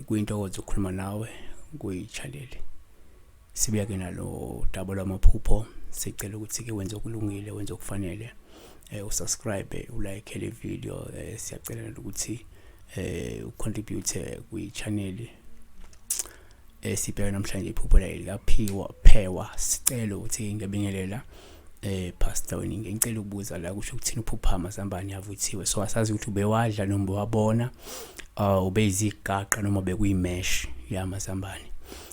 Kuyintokozo ukukhuluma nawe kuyichalele. Sibuya ke nalo daba lwamaphupho, sicela ukuthi ke wenze okulungile, wenze okufanele. Usubscribe, ulike le video, siyacela ukuthi ucontribute kwi-channel. Sibheka namhlanje iphupho la likaphiwa phewa. Sicela ukuthi ngiyabingelela Pastor Weningi, ngicela ukubuza la kusho ukuthini uphupha amazambane avuthiwe. So asazi ukuthi ubewadla noma ubewabona, ubeyizigaqa noma bekuyimesh yamazambane.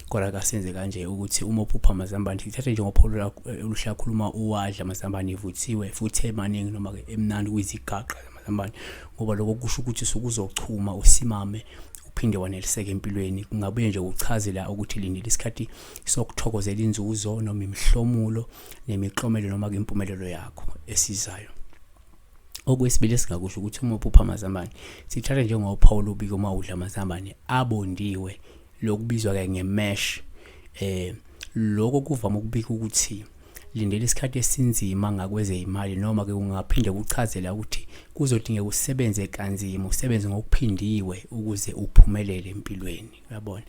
Kodwa kasenze kanje ukuthi uma uphupha amazambane sithathe njengopholo oluhle kakhulu uma uwadla amazambane evuthiwe futhi emaningi noma ke emnandi kuyizigaqa zamazambane, ngoba lokho kusho ukuthi usukuzochuma usimame uphinde waneliseke empilweni. Kungabuye nje kuchaze la ukuthi lindile isikhathi sokuthokozela inzuzo noma imihlomulo nemiklomelo noma ke impumelelo yakho esizayo. Okwesibili esingakusho ukuthi uma uphupha amazambane sithatha njengophawu lobiko uma udla amazambane abondiwe, lokubizwa ke ngemesh. Lokho kuvama ukubika ukuthi lindela isikhathi esinzima ngakwezeyimali, noma ke kungaphinde kuchazela ukuthi kuzodingeka usebenze kanzima, usebenze ngokuphindiwe ukuze uphumelele empilweni, uyabona.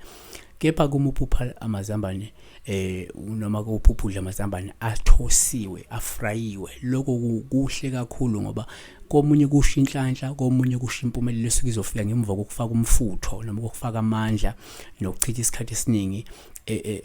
Kepha kuma uphupha amazambane noma uphupha udla amazambane athosiwe, afrayiwe, lokho kuhle kakhulu ngoba komunye kusho inhlanhla, komunye kusho impumelelo esuke izofika ngemva kokufaka umfutho noma kokufaka amandla nokuchitha isikhathi esiningi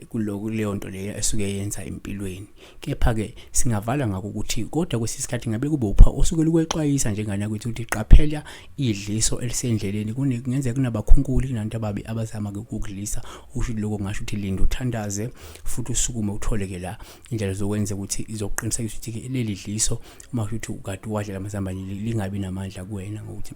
kuloko leyo nto leyo esuke yenza empilweni. Kepha ke singavala ngakho ukuthi kodwa kwesinye isikhathi ngabe kube upha osuke lukwexwayisa njengane yakwethu ukuthi qaphela idliso elisendleleni, kungenzeka kunabakhunkuli, kunantu ababi abazama ke ukukudlisa. Usho ukuthi lokho kungasho ukuthi linda uthandaze futhi usukume uthole ke la indlela zokwenza ukuthi izokuqinisekisa ukuthi ke leli dliso uma ukuthi ukade uwadlela amazambane lingabi namandla kuwena ngokuthi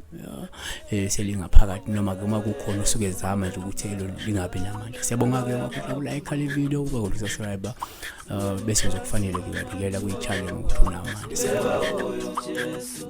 selingaphakathi, noma ke uma kukhona usuke ezama nje ukuthi lingabi namandla. Siyabonga ke ngokuthi ulike le video, ukwazi ukusubscribe, bese nje kufanele ke uyanikela kwi-channel ngokuthi unamandla. Jesu.